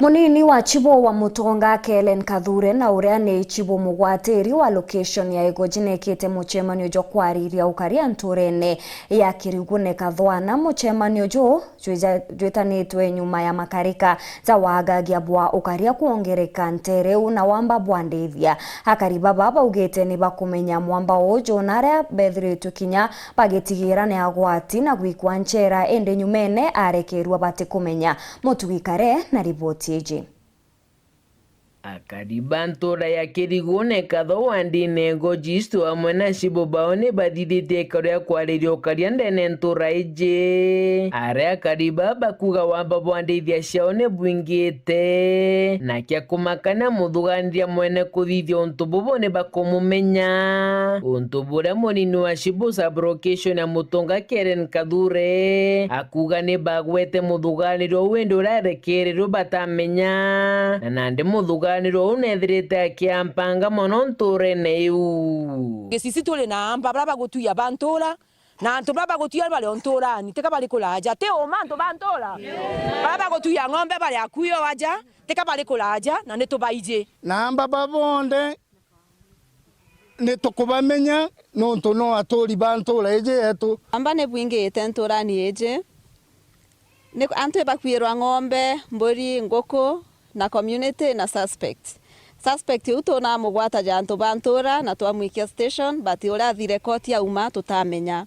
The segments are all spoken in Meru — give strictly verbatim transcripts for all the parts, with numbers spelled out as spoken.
Munini wa chibu wa Mutonga, Kellen Kathure, na uria ni chibu mugwatiri wa location ya Igoji, nekite muchemanio jwa kwariria ukaria nturene ya Kirigune Kathwana. Muchemanio juu jwija-, jwitanitwe nyuma ya makarika ja wagagia bwa ukaria kwongereka ntereu na wamba bwa ndithia. Akari baba baugite ni bakumenya mwamba uju na aria bethiritwe kinya bagitigira ni agwati na gwikwa nchera, indi nyumene arekerua batikumenya. Mutugi Kare na riboti iji. Akari ba ntura ya Kirigune Katho wandine Igoji East amwe na chibu bao ni bathithitie ikaro ya kwariria ukaria ndene ntura iji. Aria akari baa bakuga wamba bwa ndithia ciao ni bwingite, na kia kumakania muthuganiria mwene kuthithia untu bubu ni bakumumenya. Untu buria munini wa chibu sub location ya Mutonga Kellen Kathure akuga ni bagwete muthuganiria uu indi uria arekereru batamenya, na nandi muthuganiro uu neethirite akiampanga mono nturene iu. Gicisi turi na amba baria bagutuia ba ntura, na antu baria bagutuia bari o nturani, tika bari kuraja, ti uma antu ba ntura? Baria bagutuia ng'ombe bari akui o aja, tika bari kuraja, na ni tubaiji. Na amba ba bonthe ni tukubamenya, nontu no aturi ba ntura iji yetu. Amba ni bwingite nturani iji. Ni antu ibakuirwa ng'ombe, mburi, nguku, na community na suspect. Suspect uu tunamugwata ja antu ba ntura na twamwikia station, but uria athire koti auma tutamenya.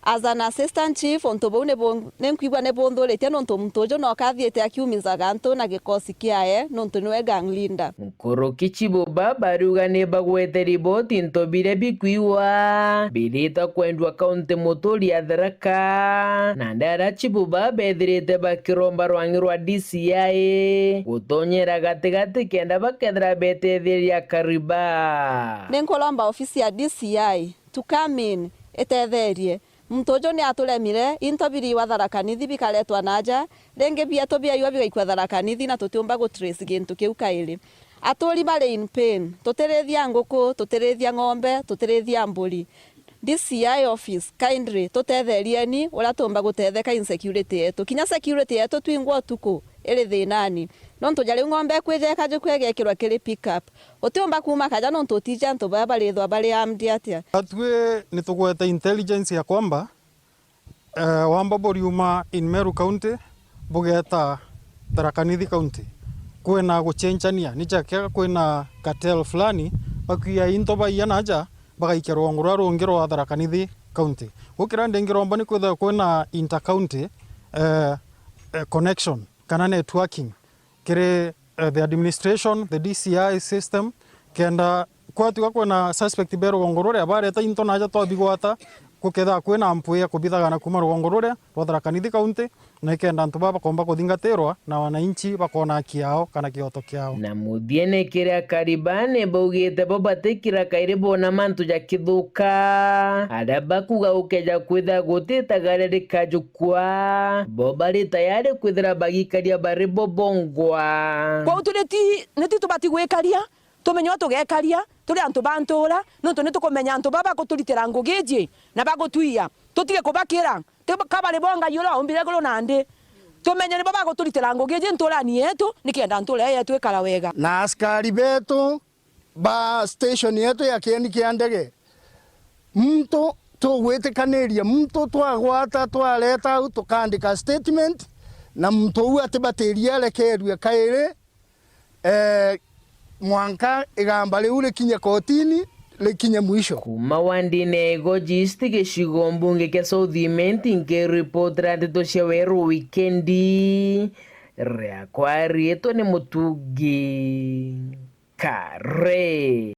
As an assistant chief, untu buu ni bu-, ni nkwigua ni bunthuritie nontu muntu uju noka athiite akiumizaga antu na gikosi kiae nontu niwe gang leader. Nkuruki chibu baa bariuga ni bagwete riboti into biria bikwigwa biritwa kwendua kaunti muturi ya Tharaka, na ndara chibu baa bethirite bakiromba rwangi rwa D C I gutonyera gatigati kenda bakethira betetheria akari baa. Ni nkuromba ofisi ya D C I to come in, itetherie. Muntu uju ni aturemire, into biriwa Tharaka Nithi bikaretwa naja, ringi bietu biaiwa bigaikua Tharaka Nithi na tutiumba gu trace gintu kiu kairi. Aturi bari in pain, tutirithia nguku, tutirithia ng'ombe, tutirithia mburi. D C I office, kindly, tutetherieni uria tuumba gutetheka in security yetu. Kinya security yetu twingwa utuku iri thinani. Nontu ja riu ng'ombe ikwija ikajukua igekirwa kiri pick up. Utiumba kuuma kaja nontu utiji antu baa barithwa bari armed atia. Atui ni tugwete intelligence ya kwamba, eh, wamba buriuma in Meru County, bugeta Tharaka Nithi County. Kwina guchenchania, ni jakia kwina cartel fulani, bakuia into baiya naja, bagaikia rwongo ruria rungi rwa Tharaka Nithi County. Gukira ndingi romba ni kwithirwa kwina inter-county, eh, eh, connection kana networking kiri, eh, the administration, the D C I system, kenda kwatuika kwina suspect be rugongo ruria bareta into naja twabigwata, gukethira kwina mpwi ya kubithagana kuma rugongo ruria rwa Tharaka Nithi County, na ikenda antu baa bakomba kuthingatirwa na wananchi bakona haki yao kana kioto kiao. Na muthiene kiria akari baa ni baugite bo batikira kairi bona mantu jakithuka, aria bakuga gukeja kwithira gutitagaria rikajukua, bo bari tayari kwithira bagikaria bari bo bongwa. Kwou turi ti, ni ti tubati gwikaria, tumenye uria tugekaria turi antu ba ntura, nontu ni tukumenya antu baa baguturitira ngugi iji na bagutwia, tutige kubakira. Ti ka bari bo Ngai uria waumbire iguru na nthi. Tumenye nibo baguturitira ngugi iji nturani yetu, nikenda ntura ii yetu ikara wega. Na askari betu ba station yetu ya kieni kia ndege, muntu tugwitikaniria, muntu twagwata, twareta au, tukaandika statement, na muntu uu atibatirie arekerue kairi, eh, mwanka igamba riu rikinye kotini, rikinye mwisho. Kuma wandine ya Igoji East, gicigo mbunge kia South Imenti, nkiripotera ndeto cia Weru Wikendi, riakwa riitwa ni Mutugi Kare.